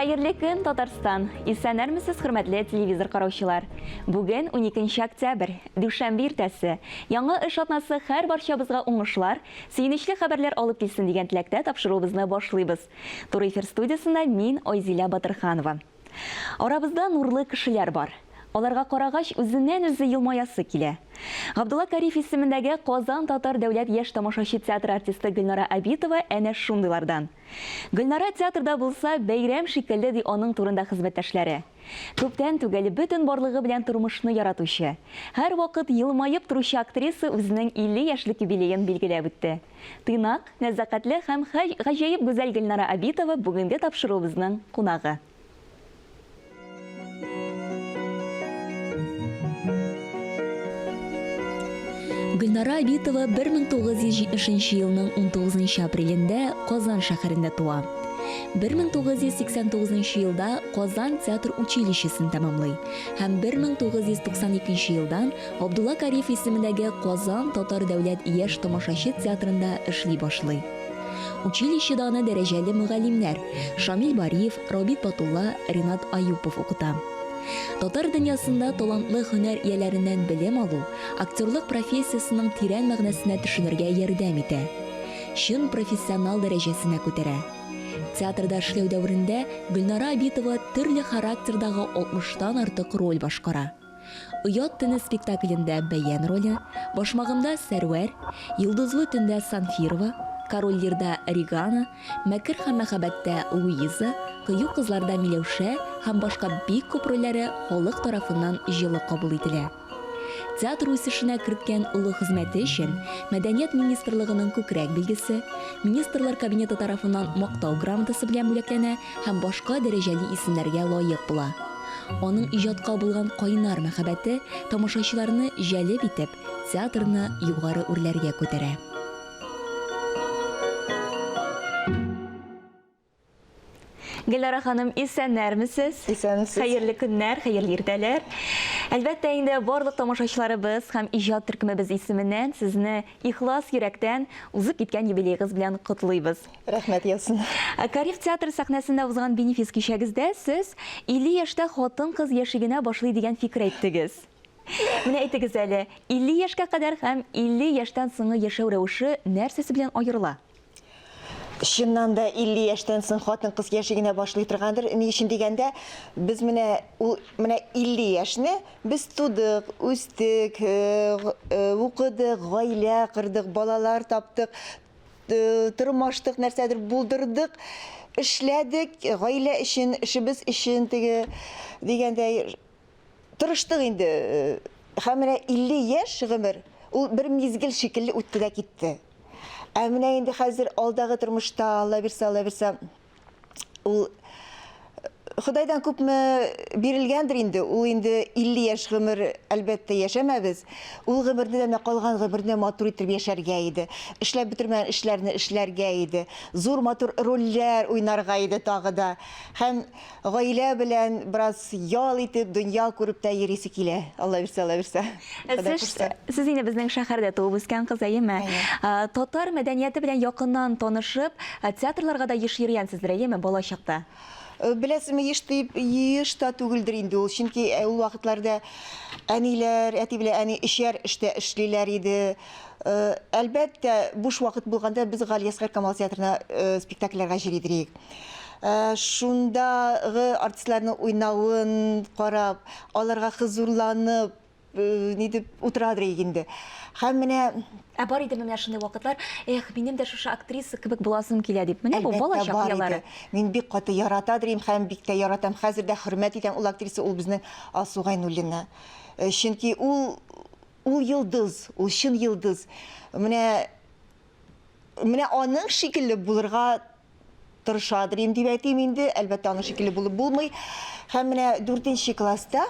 Хәерле көн, Татарстан! Исәннәрмесез, хөрмәтле телевизор караучылар! Бүген 12 октябрь, дүшәмбе иртәсе. Яңа эш атнасы һәр барчабызга уңышлар, сөенечле хәбәрләр алып килсен дигән теләктә тапшыруыбызны башлыйбыз. Туры эфир студиясендә мин, Айзилә Батырханова. Арабызда нурлы кешеләр бар. Аларга карагач, үзеннән-үзе елмаясы килә. Габдулла Кариев исемендәге Казан татар дәүләт яшь тамашачы театры артисты Гөлнара Абитова әнә шундыйлардан. Гөлнара театрда булса, бәйрәм шикелле, ди аның турында хезмәттәшләре. Күптән түгел бөтен барлыгы белән тормышны яратучы, һәрвакыт елмаеп торучы актриса үзенең 50 яшьлек юбилеен билгеләп үтте. Тыйнак, нәзакәтле һәм гаҗәеп гүзәл Гөлнара Абитова бүгенге тапшыруыбызның кунагы. Гөлнара Абитова 1970 елның 19 апрелендә Казан шәһәрендә туа. 1989 елда Казан театр училищесын тәмамлый һәм 1992 елдан Габдулла Кариев исемендәге Казан татар дәүләт яшь тамашачы театрында эшли башлый. Училищеда аны дәрәҗәле мөгаллимнәр Шамил Бариев, Рабит Батулла, Ренат Аюпов укыта. Татар дөньясында талантлы һөнәр ияләреннән белем алу актерлык профессиясенең тирән мәгънәсенә төшенергә ярдәм итә. Чын профессионал дәрәҗәсенә күтәрә. Театрда эшләү дәверендә Гөлнара Абитова төрле характердагы алтмыштан артык роль башкара. Оят төне спектаклендә Бәян роле, Башмагымда Сәрвәр, Йолдызлы төндә Санфирова, Король Лирда Регана, Мәкер һәм мәхәббәттә Луиза, Кыю кызларда Миләүшә һәм башка бик күп рольләре халык тарафыннан җылы кабул ителә. Театр үсешенә керткән олы хезмәте өчен Мәдәният министрлыгының күкрәк билгесе, Министрлар Кабинеты тарафыннан Мактау грамотасы белән бүләкләнә һәм башка дәрәҗәле исемнәргә лаек була. Аның иҗатка булган кайнар мәхәббәте тамашачыларны җәлеп итеп, театрны югары үрләргә күтәрә. Гөлнара ханым, исәннәрмесез? Исәнмесез. Хәерле көннәр, хәерле иртәләр. Әлбәттә инде барлык тамашачыларыбыз һәм иҗат төркемебез исеменнән сезне ихлас йөрәктән узып киткән юбилеегыз белән котлыйбыз. Рәхмәт яусын. Кариф театры сәхнәсендә узган бенефис кичәгездә сез 50 яшьтә хатын-кыз яши генә башлый дигән фикер әйттегез. Менә әйтегез әле, 50 яшькә кадәр һәм 50 яшьтән соңгы яшәү рәвеше нәрсәсе белән аерыла? Чыннан да 50 яшьтән соң хатын-кыз яши генә башлый торгандыр. Ни өчен дигәндә, без менә ул менә 50 яшьне без тудык, үстек, укыдык, гаилә кордык, балалар таптык, тормаштык, нәрсәдер булдырдык, эшләдек, гаилә өчен, эшебез өчен теге дигәндәй тырыштык инде. Һәм менә 50 яшь гомер ул бер мизгел шикелле үтте дә китте. Ә менә инде хәзер алдагы тормышта, Алла бирсә, Алла бирсә, ул Ходайдан күпме бирелгәндер инде, ул инде 50 яшь гомер, әлбәттә, яшәмәбез. Ул гомерне дә менә калган гомерне матур итеп яшәргә иде. Эшләп бетермәгән эшләрне эшләргә иде. Зур матур рольләр уйнарга иде тагы да. Һәм гаилә белән бераз ял итеп, дөнья күреп тә йөрисе килә. Алла бирсә, Алла бирсә. Ходай Сез, кушса. сез инде безнең шәһәрдә туып үскән кыз, әйеме? Әйе. Татар мәдәнияте белән якыннан танышып, театрларга да еш йөргәнсездер, әйеме, бала чакта? Беләсезме, еш дип, еш та түгелдер инде ул, чөнки ул вакытларда әниләр, әти белән әни өчәр эштә эшлиләр иде. Әлбәттә, буш вакыт булганда без Галиәсгар Камал театрына спектакльләргә йөри идек. Шундагы артистларның уйнавын карап, аларга хозурланып, ни дип утырадыр идек инде. Һәм менә Ә бар идеме менә шундый вакытлар, эх, минем дә шушы актриса кебек буласым килә дип. Менә бу бала чак хыяллары. Мин бик каты яратадыр идем һәм бик тә яратам. Хәзер дә хөрмәт итәм ул актриса, ул безнең Алсу Гайнуллина. Чөнки ул ул йолдыз, ул чын йолдыз. Менә менә аның шикелле булырга тырышадыр инде дип әйтим инде. Әлбәттә, аның шикелле булып булмый. Һәм менә дүртенче класста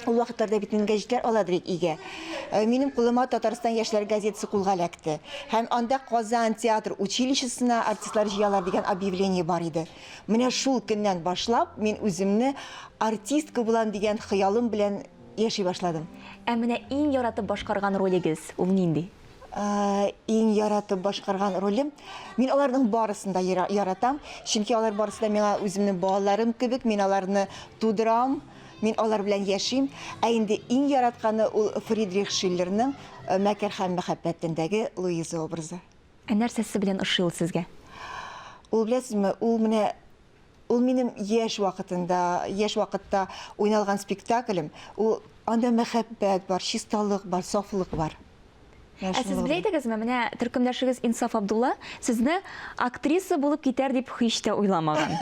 ул вакытларда бит инде гәҗитләр аладыр идек өйгә. Э, минем кулыма Татарстан яшьләре газетасы кулга эләкте. Һәм анда Казан театр училищесына артистлар җыялар дигән объявление бар иде. Менә шул көннән башлап мин үземне артистка булам дигән хыялым белән яши башладым. Ә менә иң яратып башкарган ролегез ул нинди? Иң яратып башкарган ролем. Мин аларның барысын да яратам, чөнки алар барысы да миңа үземнең балаларым кебек, мин аларны тудырам, мин алар белән яшим. Ә инде иң яратканы ул Фридрих Шиллерның Мәкер һәм мәхәббәтендәге Луиза образы. Ә нәрсәсе белән ошый ул сезгә? Ул, беләсезме, ул менә ул минем яшь вакытында, яшь вакытта уйналган спектаклем. Ул анда мәхәббәт бар, чисталык бар, сафлык бар. Ә сез белә идегезме, менә төркемдәшегез Инсаф Абдулла сезне актриса булып китәр дип һич тә уйламаган.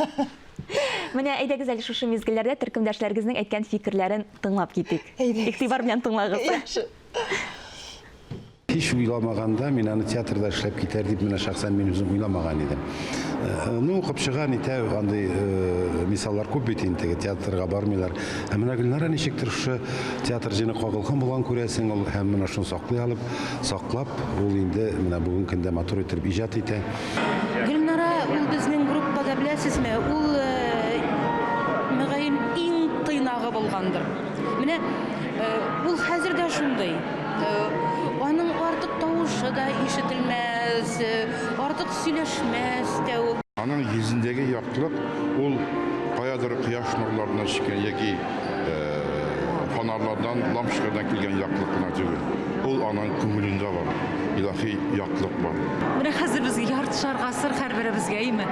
Менә әйдәгез әле шушы мизгелләрдә төркемдәшләрегезнең әйткән фикерләрен тыңлап китик. Игътибар белән тыңлагыз. Яхшы. Һич уйламаганда, мин аны театрда эшләп китәр дип менә шәхсән мин үзем уйламаган идем. Э, ну, укып чыга, нитә, андый э, мисаллар күп бит инде, теге театрга бармыйлар. Ә менә Гөлнара ничектер шушы театр җене кагылган булган күрәсең, ул һәм менә шуны саклый алып, саклап, ул инде менә бүгенге көндә матур итеп иҗат итә. Гөлнара ул безнең группада, беләсезме, ул э, мөгаен иң тыйнагы булгандыр. Менә ул хәзер дә шундый. Аның артык тавышы да ишетелмәс, артык сөйләшмәс тә ул. Аның йөзендәге яктылык ул каядыр кояш нурларыннан чыккан яки фонарьлардан, лампочкадан килгән яктылык кына түгел. Ул аның күңелендә бар, илаһи яктылык бар. Менә хәзер безгә яртышар гасыр һәрберебезгә, әйеме?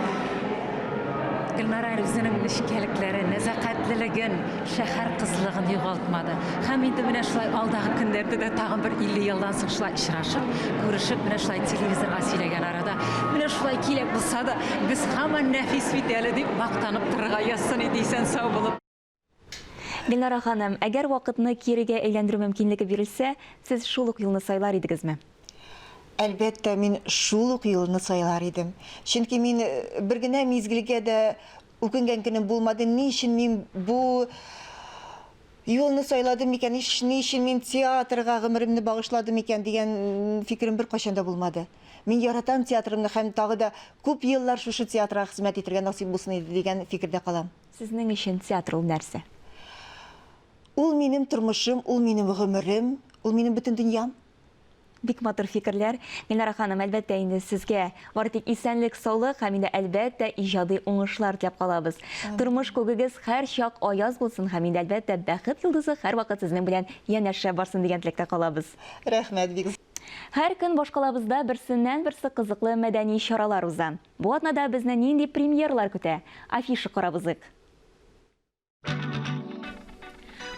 Гөлнара үзенең нечкәлекләрен, нәзакәтлелеген, шәһәр кызлыгын югалтмады. Һәм инде менә шулай алдагы көннәрдә дә тагын бер 50 елдан соң шулай очрашып, күрешеп, менә шулай телевизорга сөйләгән арада, менә шулай кирәк булса да, без һаман нәфис бит әле дип мактанып торырга язсын иде исән-сау булып. Гөлнара ханым, әгәр вакытны кирегә әйләндерү мөмкинлеге бирелсә, сез шул ук юлны сайлар идегезме? Әлбәттә, мин шул ук юлны сайлар идем. Чөнки мин бер генә мизгелгә дә Үкенгән көнем булмады, ни өчен мин бу юлны сайладым микән, ни өчен мин театрга гомеремне багышладым икән дигән фикерем беркайчан да булмады. Мин яратам театрымны һәм тагы да күп еллар шушы театрга хезмәт итәргә насыйп булсын иде дигән фикердә калам. Сезнең өчен театр ул нәрсә? Ул минем тормышым, ул минем гомерем, ул минем бөтен дөньям. Бик матур фикерләр. Гөлнара ханым, әлбәттә инде сезгә бары тик исәнлек, саулык һәм инде әлбәттә иҗади уңышлар теләп калабыз. Тормыш күгегез һәрчак аяз булсын һәм инде әлбәттә бәхет йолдызы һәрвакыт сезнең белән янәшә барсын дигән теләктә калабыз. Рәхмәт бик зур. Һәр көн башкалабызда берсеннән-берсе кызыклы мәдәни чаралар уза. Бу атнада безне нинди премьералар көтә? Афиша карап узыйк.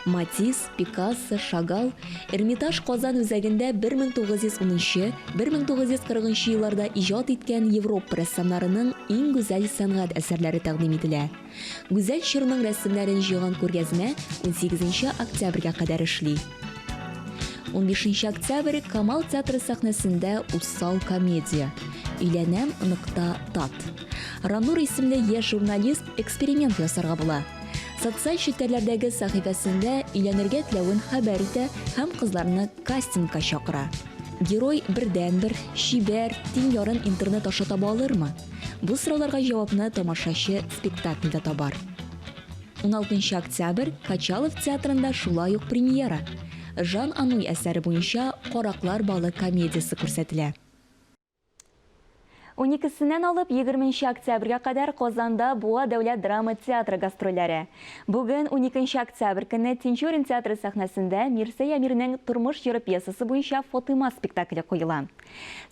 Матисс, Пикассо, Шагал, Эрмитаж Казан үзәгендә 1910-1940 елларда иҗат иткән Европа рәссамнарының иң гүзәл сәнгать әсәрләре тәкъдим ителә. Гүзәл чорның рәсемнәрен җыйган күргәзмә 18 октябрьгә кадәр эшли. 15 октябрь Камал театры сәхнәсендә Усал комедия. Өйләнәм нокта тат. Ранур исемле яшь журналист эксперимент ясарга була. Социаль челтәрләрдәге сәхифәсендә өйләнергә теләвен хәбәр итә һәм кызларны кастингка чакыра. Герой бердәнбер, чибәр, тиң ярын интернет аша таба алырмы? Бу сорауларга җавапны тамашачы спектакльдә табар. 16 октябрь Качалов театрында шулай ук премьера. Жан Ануй әсәре буенча Караклар балы комедиясе күрсәтелә. Уникесеннән алып егерменче октябрьгә кадәр Казанда Буа дәүләт драма театры гастрольләре. Бүген, уникенче октябрь көнне Тинчурин театры сәхнәсендә Мирсәй Әмирнең Тормыш җыры пьесасы буенча Фатыйма спектакле куела.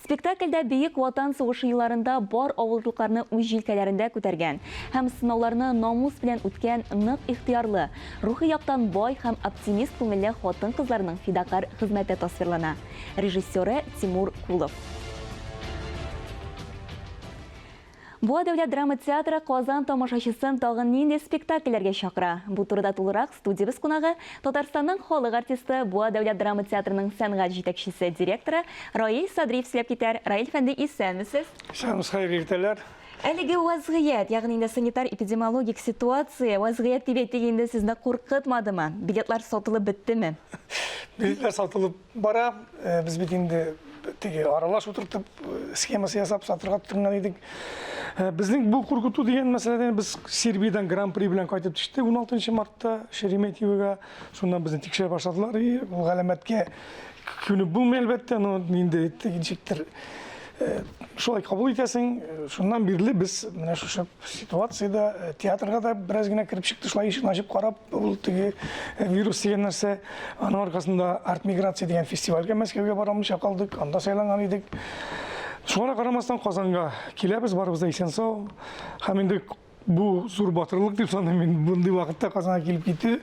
Спектакльдә Бөек Ватан сугышы елларында бар авырлыкларны үз җилкәләрендә күтәргән һәм сынауларны намус белән үткән нык ихтыярлы, рухи яктан бай һәм оптимист күңелле хатын-кызларның фидакарь хезмәте тасвирлана. Режиссеры Тимур Кулов. Буа дәүләт драма театры Казан тамашачысын тагын нинди спектакльләргә чакыра? Бу турыда тулырак студиябез кунагы, Татарстанның халык артисты, Буа дәүләт драма театрының сәнгать җитәкчесе, директоры Раил Садриев сөйләп китәр. Раил әфәнде, исәнмесез! Исәнмесез, хәерле иртәләр! Әлеге вазгыять, ягъни инде санитар-эпидемиологик ситуация, вазгыять дип әйтик инде, сезне куркытмадымы? Билетлар сатылып беттеме? Билетлар сатылып бара. Э, без бит инде теге аралаш утыртып, схемасы ясап сатырга тотынган идек. Безнең бу куркыту дигән мәсьәләдән без Сербиядән гран-при белән кайтып төштек 16 мартта Шереметьевога. Шуннан безне тикшерә башладылар. И, ул галәмәткә күнеп булмый әлбәттә, но инде ничектер шулай кабул итәсең. Шуннан бирле без менә шушы ситуациядә театрга да бераз генә кереп чыкты, шулай ишекне ачып карап, ул теге вирус дигән нәрсә. Аның аркасында арт-миграция дигән фестивальгә Мәскәүгә бара алмыйча калдык, анда сайланган идек. Шуңа да карамастан Казанга киләбез, барыбыз да исән-сау. Һәм инде бу зур батырлык дип саныйм мин, мондый вакытта Казанга килеп китү.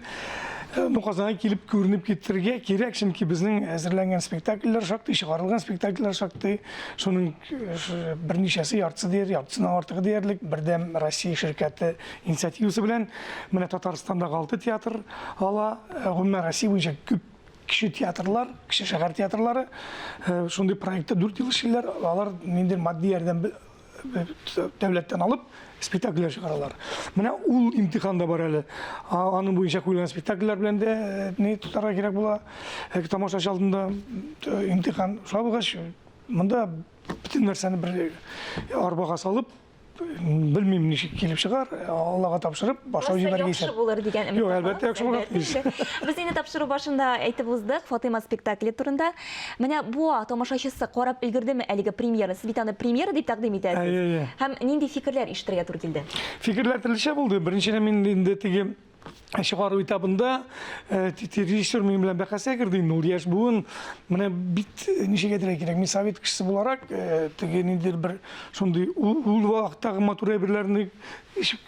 Ну, Казанга килеп күренеп китергә кирәк, чөнки безнең әзерләнгән спектакльләр шактый, чыгарылган спектакльләр шактый. Шуның берничәсе, яртысы дияр, яртысыннан артыгы диярлек Бердәм Россия ширкәте инициативасы белән менә Татарстандагы алты театр ала, гомумән Россия буенча күп кече театрлар, кече шәһәр театрлары шундый проектта 4 ел эшлиләр. Алар ниндидер матди ярдәм дәүләттән алып спектакльләр чыгаралар. Менә ул имтихан да бар әле. Аның буенча куелган спектакльләр белән дә ни тотарга кирәк була. Тамашачы алдында имтихан. Шулай булгач, монда бөтен нәрсәне бер арбага салып, белмим ничек килеп чыгар, Аллага тапшырып, башлап җибәрергә исәп. Яхшы булыр дигән өмет. Юк, әлбәттә, яхшы булыр. Без инде тапшыру башында әйтеп уздык Фатыйма спектакле турында. Менә Буа тамашачысы карап өлгердеме әлеге премьераны? Сез бит аны премьера дип тәкъдим итәсез. Әйе, әйе. Һәм нинди фикерләр ишетергә туры килде? Фикерләр төрлечә булды. Беренчедән, мин инде теге чыгару этабында режиссер минем белән бәхәскә керде инде, ул яшь буын менә бит ничек әйтергә кирәк, мин совет кешесе буларак теге ниндидер бер шундый ул вакыттагы матур әйберләрне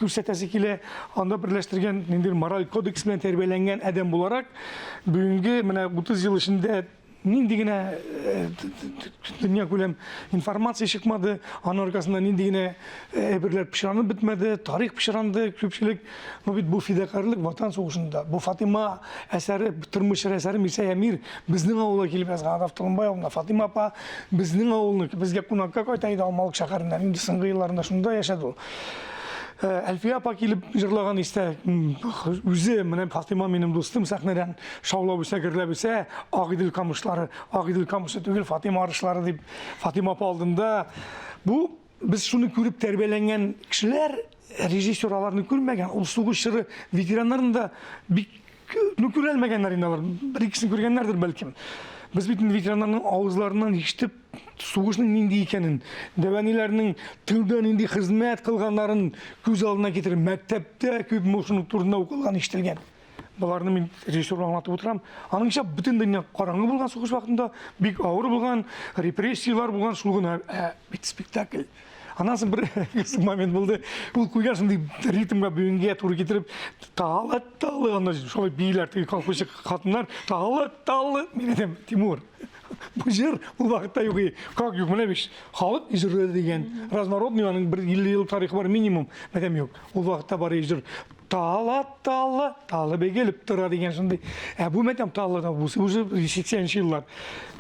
күрсәтәсе килә, анда берләштергән ниндидер мораль кодекс белән тәрбияләнгән адәм буларак бүгенге менә 30 ел эчендә Нинди генә дөнья күләм информация чыкмады, аның аркасында нинди генә әйберләр пычранып бетмәде, тарих пычранды, күпчелек. Но бит бу фидакарьлек Ватан сугышында. Бу Фатыйма әсәре, тормыш әсәре Мирсәй Әмир безнең авылга килеп язган, Адав Толымбай авылына. Фатыйма апа безнең авылны, безгә кунакка кайта иде Алмалык шәһәреннән. Инде соңгы елларында шунда яшәде ул. Әлфия апа килеп җырлаган истә, үзе менә Фатыйма минем дустым сәхнәдән шаулап үсә, гөрләп үсә, Агыйдел камышлары, Агыйдел камышы түгел, Фатыйма арышлары дип Фатыйма апа алдында. Бу без шуны күреп тәрбияләнгән кешеләр, режиссер аларны күрмәгән, ул сугыш чоры ветераннарын да бик ну күрәлмәгәннәр инде алар, бер икесен күргәннәрдер бәлкем. Без бит инде ветераннарның авызларыннан ишетеп, сугышның нинди икәнен, дәвәниләрнең тылда нинди хезмәт кылганнарын күз алдына китереп, мәктәптә күп шуның турында укылган, ишетелгән. Боларны мин режиссерга аңлатып утырам. Аныңча бөтен дөнья караңгы булган сугыш вакытында, бик авыр булган, репрессияләр булган, шул гына. Ә бит спектакль. Аннан соң бер кызык момент булды. Ул куйган шундый ритмга бүгенгә туры китереп, талы, талы, анда шулай бииләр, теге колхозчы хатыннар, талы, талы. Мин әйтәм, Тимур, бу җыр ул вакытта юк. Как юк, менә бит халык җыры дигән. Разнородный аның бер 50 ел тарихы бар минимум. Әйтәм, юк. Ул вакытта бар җыр. Тала, тала, талы бегелеп тора дигән шундый. Ә бу мәтәм талы, бу уже 80 еллар.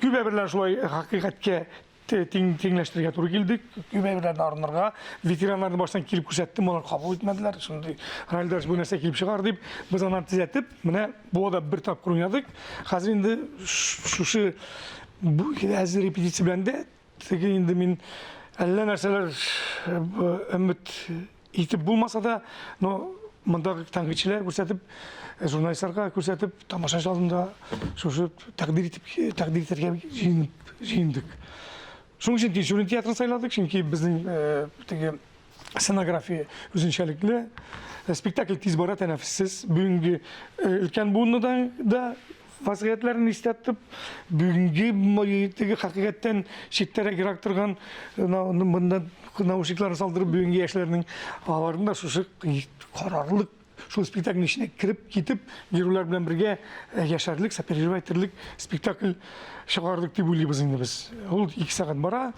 Күп әйберләр шулай хакыйкатькә тиңләштерергә туры килде. Күп әйберләрдән арынырга. Ветераннарны баштан килеп күрсәттем, алар кабул итмәделәр. Шундый рольдәш бу нәрсә килеп чыгар дип, без аннан төзәтеп, менә Буада бер тапкыр уйнадык. Хәзер инде шушы бу әзер репетиция белән дә теге инде мин әллә нәрсәләр өмет итеп булмаса да, но мондагы тәнкыйтьчеләр күрсәтеп, журналистларга күрсәтеп, тамашачы алдында шушы тәкъдир итеп, тәкъдир итәргә җыенып, җыендык. Шуның өчен Тинчурин театрын сайладык, чөнки безнең теге сценография үзенчәлекле. Спектакль тиз бара, тәнәфессез. Бүгенге өлкән буынны да, да вазгыятьләрен истә тотып, бүгенге теге хакыйкатьтән читтәрәк ерак торган монда наушникларын салдырып бүгенге яшьләрнең аларның да шушы карарлык шул спектакльнең эченә кереп китеп геройлар белән бергә яшәрлек, сопереживать итәрлек спектакль чыгардык дип уйлыйбыз инде без. Ул 2 сәгать бара.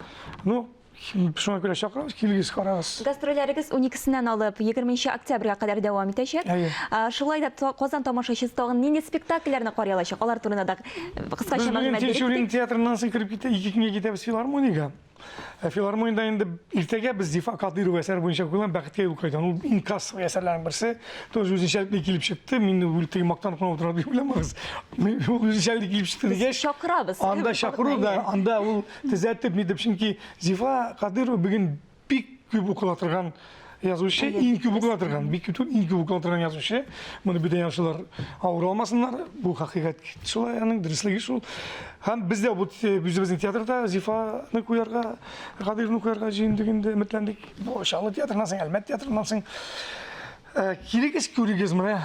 Ну, Шуңа күрә чакырабыз, килегез, карагыз. Гастрольләрегез уникесеннән алып егерменче октябрьгә кадәр дәвам итәчәк. Әйе. Шулай да Казан тамашачысы тагын нинди спектакльләрне карый алачак? Алар турында да кыскача Без бүген мәгълүмат биреп Тинчурин китик. театрыннан соң кереп китә, ике көнгә китәбез филармониягә. Ә филармониядә инде иртәгә без Зифа Кадырова әсәре буенча куйган Бәхеткә юл кайдан. Ул иң кассовый әсәрләрнең берсе. Тоже үзенчәлекле килеп чыкты. Мин ул теге мактанып кына утыра дип уйламагыз. Ул үзенчәлекле килеп чыкты дигәч, чакырабыз. Анда чакыру да, анда ул төзәтеп нитеп, чөнки Зифа Кадырова бүген бик күп укыла торган язучы, иң күп укыла торган, бик күп түгел, иң күп укыла торган язучы. Моны бүтән язучылар авыр алмасыннар. Бу хакыйкать шулай, аның дөреслеге шул. Һәм без дә бу үзебезнең театрда Зифаны куярга, Кадыйрны куярга җыендык инде, өметләндек. Бу Чаллы театрыннан соң, Әлмәт театрыннан соң. Э, килегез, күрегез, менә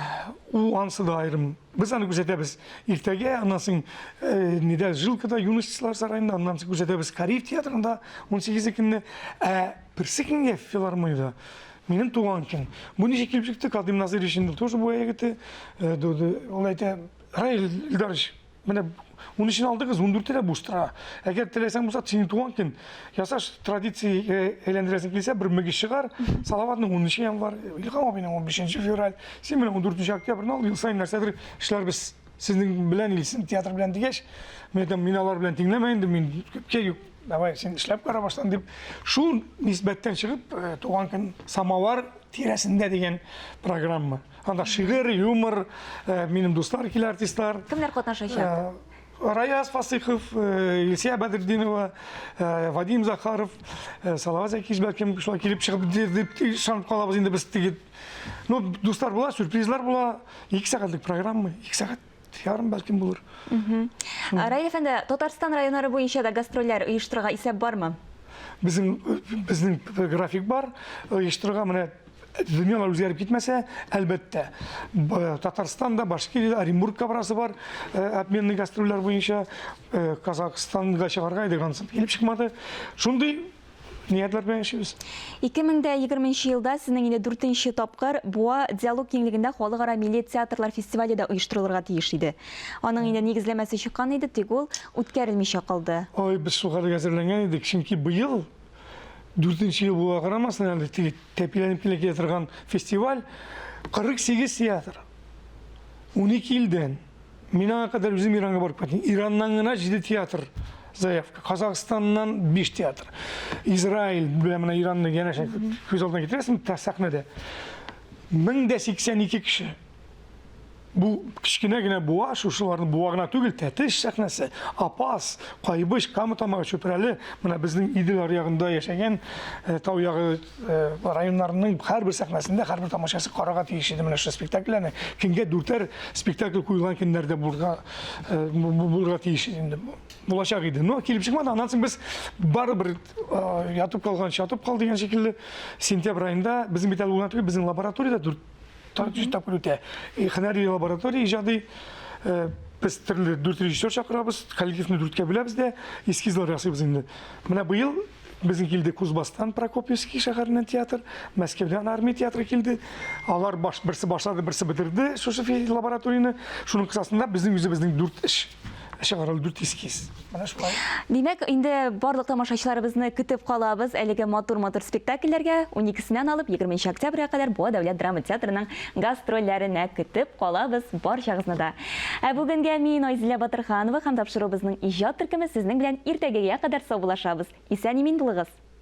ул ансы да аерым. Без аны күрсәтәбез иртәгә, аннан соң э, нидә Жилкада, Юностьлар сараенда, аннан соң күрсәтәбез Кариев театрында 18 көнне. Ә берсе көнгә филармониядә минем туган көн. Бу ничек килеп чыкты? Кадим Назырович инде тоже бу егете. Э, ул әйтә, Раил Илдарович, Менә 13-ен алдыгыз, 14-е дә буш тора. Әгәр теләсәң булса, синең туган көн. Ясаш традиция әйләндерәсең килсә, бер мөгез чыгар. Салаватның 13 январь, Илһам абыйның 15 февраль. Син менә 14 октябрьне ал, ел саен нәрсәдер эшләрбез. Сезнең белән или син театр белән дигәч, мин әйтәм, мин алар белән тиңләмә инде, мин күпкә юк. Давай, син эшләп кара баштан дип, шул нисбәттән чыгып, туган көн самовар тирәсендә дигән программа. Анда шигырь, юмор, э, минем дуслар килә, артистлар. Кемнәр катнашачак? Э, Раяз Фасыйхов, э, Илсия Бәдретдинова, Вадим Захаров, Салават Зәкиевич бәлкем шулай килеп чыгып дип ышанып калабыз инде без теге. Ну, дуслар була, сюрпризлар була. 2 сәгатьлек программа, 2 сәгать ярым бәлкем булыр. Раил әфәнде, Татарстан районнары буенча да гастрольләр оештырырга исәп бармы? Безнең безнең график бар. Оештырырга менә Дөньялар үзгәреп китмәсә, әлбәттә, Татарстанда, Башкириядә, Оренбургка барасы бар, э, обменный гастрольләр буенча, э, Казахстанга чыгарга идек, анысы килеп чыкмады. Шундый ниятләр белән яшибез. 2020 елда сезнең инде дүртенче тапкыр Буа диалог киңлегендә халыкара милли театрлар фестивале дә оештырылырга тиеш иде. Аның инде нигезләмәсе чыккан иде, тик ул үткәрелмичә калды. Ой, без шулкадәр әзерләнгән идек, чөнки быел дүртенче ел булуга карамастан, әле теге тәпиләнеп кенә килә торган фестиваль 48 театр. 12 илдән. Мин аңа кадәр үзем Иранга барып кайттым. Ираннан гына 7 театр заявка. Казахстаннан 5 театр. Израиль белән менә Иранны янәшә күз алдына китерәсең, сәхнәдә. 1082 кеше. Бу кечкенә генә буа, шушыларны буа гына түгел, Тәтеш сәхнәсе, Апас, Кайбыч, Кама Тамагы, Чүпрәле, менә безнең Идел аръягында яшәгән э, тау ягы э, районнарының һәрбер сәхнәсендә һәрбер тамашачы карарга тиеш иде менә шушы спектакльләрне. Көнгә дүртәр спектакль куелган көннәрдә булырга э, булырга тиеш иде инде. Булачак иде. Но килеп чыкмады. Аннан соң без барыбер ятып калган, ятып кал дигән шикелле сентябрь аенда безнең бит әле ул гына түгел, безнең лабораториядә дүрт Тартыш тапкыр үтә. Һөнәри лаборатория иҗади э, без төрле дүрт режиссер чакырабыз, коллективны дүрткә бүләбез дә, эскизлар ясыйбыз инде. Менә быел безнең килде Кузбасстан Прокопьевский шәһәреннән театр, Мәскәүдән армия театры килде. Алар баш, берсе башлады, берсе бетерде шушы лабораторияне. Шуның кысасында безнең үзебезнең дүрт эш чыгарылды, дүрт эскиз. Менә шулай. Димәк, инде барлык тамашачыларыбызны көтеп калабыз әлеге матур-матур спектакльләргә. Уникесеннән алып егерменче октябрьгә кадәр Буа дәүләт драма театрының гастрольләренә көтеп калабыз барчагызны да. Ә бүгенгә мин, Айзилә Батырханова һәм тапшыруыбызның иҗат төркеме сезнең белән иртәгегә кадәр саубуллашабыз. Исән-имин булыгыз!